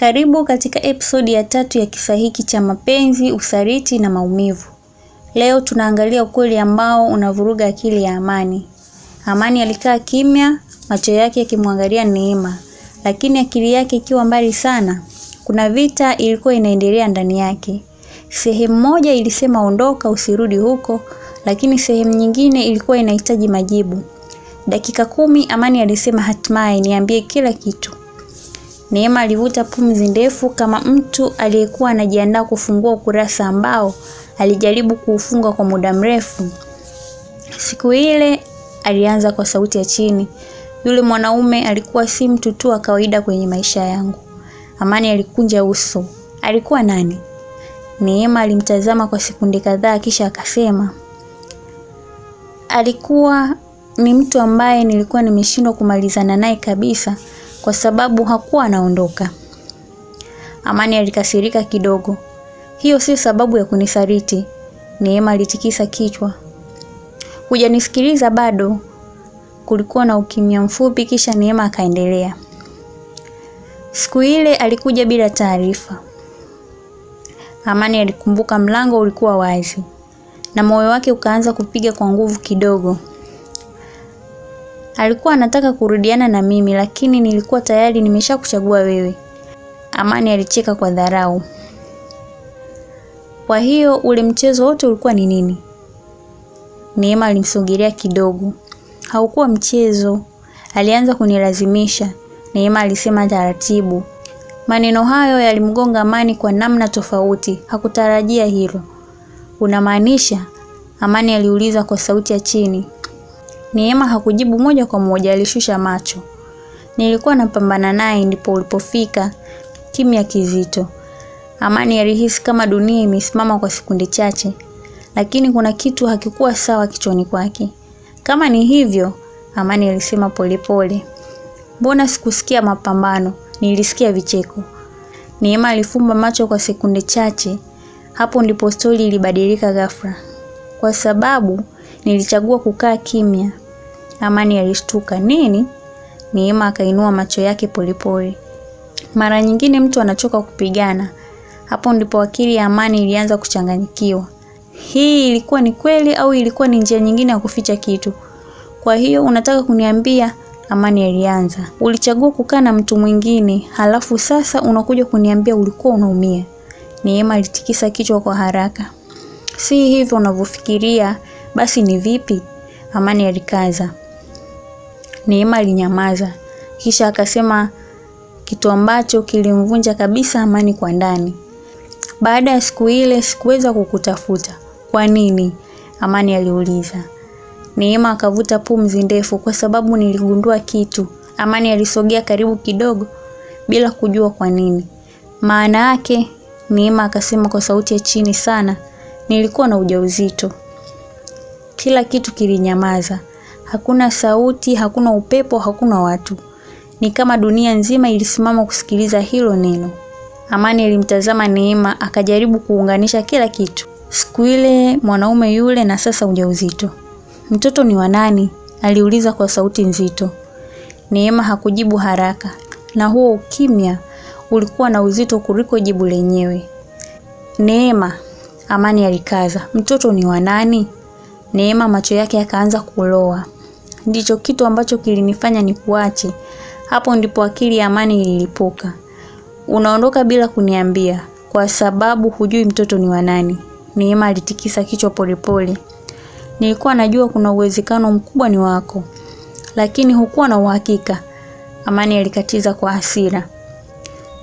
Karibu katika episodi ya tatu ya kisa hiki cha mapenzi, usaliti na maumivu. Leo tunaangalia ukweli ambao unavuruga akili ya Amani. Amani alikaa kimya, macho yake yakimwangalia Neema, lakini akili yake ikiwa mbali sana. Kuna vita ilikuwa inaendelea ndani yake. Sehemu moja ilisema ondoka, usirudi huko, lakini sehemu nyingine ilikuwa inahitaji majibu. Dakika 10 Amani alisema hatimaye, niambie kila kitu. Neema alivuta pumzi ndefu kama mtu aliyekuwa anajiandaa kufungua ukurasa ambao alijaribu kuufunga kwa muda mrefu. Siku ile alianza kwa sauti ya chini. Yule mwanaume alikuwa si mtu tu wa kawaida kwenye maisha yangu. Amani alikunja uso. Alikuwa nani? Neema alimtazama kwa sekunde kadhaa kisha akasema, alikuwa ni mtu ambaye nilikuwa nimeshindwa kumalizana naye kabisa kwa sababu hakuwa anaondoka. Amani alikasirika kidogo. Hiyo si sababu ya kunisaliti. Neema alitikisa kichwa. Hujanisikiliza bado. Kulikuwa na ukimya mfupi kisha Neema akaendelea. Siku ile alikuja bila taarifa. Amani alikumbuka mlango ulikuwa wazi na moyo wake ukaanza kupiga kwa nguvu kidogo. Alikuwa anataka kurudiana na mimi, lakini nilikuwa tayari nimeshakuchagua wewe. Amani alicheka kwa dharau. Kwa hiyo ule mchezo wote ulikuwa ni nini? Neema alimsogelea kidogo. Haukuwa mchezo. Alianza kunilazimisha. Neema alisema taratibu. Maneno hayo yalimgonga Amani kwa namna tofauti. Hakutarajia hilo. Unamaanisha? Amani aliuliza kwa sauti ya chini. Neema hakujibu moja kwa moja, alishusha macho. Nilikuwa napambana naye ndipo ulipofika. Kimya kizito. Amani alihisi kama dunia imesimama kwa sekunde chache, lakini kuna kitu hakikuwa sawa kichwani kwake. Kama ni hivyo, Amani alisema polepole. Mbona sikusikia mapambano? Nilisikia vicheko. Neema alifumba macho kwa sekunde chache. Hapo ndipo stori ilibadilika ghafla. Kwa sababu nilichagua kukaa kimya. Amani alishtuka. Nini? Neema akainua macho yake polepole. Mara nyingine mtu anachoka kupigana. Hapo ndipo akili ya Amani ilianza kuchanganyikiwa. Hii ilikuwa ni kweli au ilikuwa ni njia nyingine ya kuficha kitu? Kwa hiyo unataka kuniambia, Amani alianza, ulichagua kukaa na mtu mwingine, halafu sasa unakuja kuniambia ulikuwa unaumia? Neema alitikisa kichwa kwa haraka. Si hivyo unavyofikiria, basi ni vipi? Amani alikaza. Neema alinyamaza. Kisha akasema kitu ambacho kilimvunja kabisa Amani kwa ndani. Baada ya siku ile sikuweza kukutafuta. Kwa nini? Amani aliuliza. Neema akavuta pumzi ndefu. Kwa sababu niligundua kitu. Amani alisogea karibu kidogo bila kujua kwa nini. Maana yake, Neema akasema kwa sauti ya chini sana, nilikuwa na ujauzito. Kila kitu kilinyamaza. Hakuna sauti, hakuna upepo, hakuna watu. Ni kama dunia nzima ilisimama kusikiliza hilo neno. Amani alimtazama Neema akajaribu kuunganisha kila kitu. Siku ile mwanaume yule na sasa ujauzito. Mtoto ni wa nani? Aliuliza kwa sauti nzito. Neema hakujibu haraka, na huo ukimya ulikuwa na uzito kuliko jibu lenyewe. Neema, Amani alikaza. Mtoto ni wa nani? Neema macho yake yakaanza kuloa. Ndicho kitu ambacho kilinifanya nikuache. Hapo ndipo akili ya Amani ililipuka. Unaondoka bila kuniambia kwa sababu hujui mtoto ni wa nani. Neema alitikisa kichwa polepole. Nilikuwa najua kuna uwezekano mkubwa ni wako, lakini hukuwa na uhakika. Amani alikatiza kwa hasira.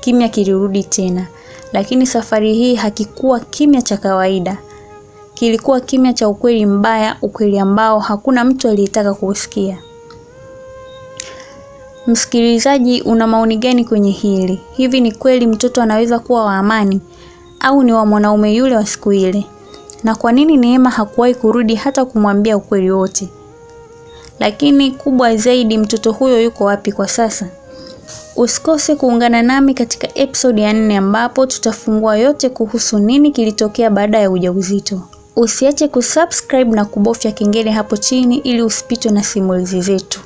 Kimya kilirudi tena, lakini safari hii hakikuwa kimya cha kawaida. Kilikuwa kimya cha ukweli mbaya, ukweli ambao hakuna mtu aliyetaka kuusikia. Msikilizaji, una maoni gani kwenye hili? Hivi ni kweli mtoto anaweza kuwa wa Amani au ni wa mwanaume yule wa siku ile? Na kwa nini Neema hakuwahi kurudi hata kumwambia ukweli wote? Lakini kubwa zaidi, mtoto huyo yuko wapi kwa sasa? Usikose kuungana nami katika episode ya 4 ambapo tutafungua yote kuhusu nini kilitokea baada ya ujauzito. Usiache kusubscribe na kubofya kengele hapo chini ili usipitwe na simulizi zetu.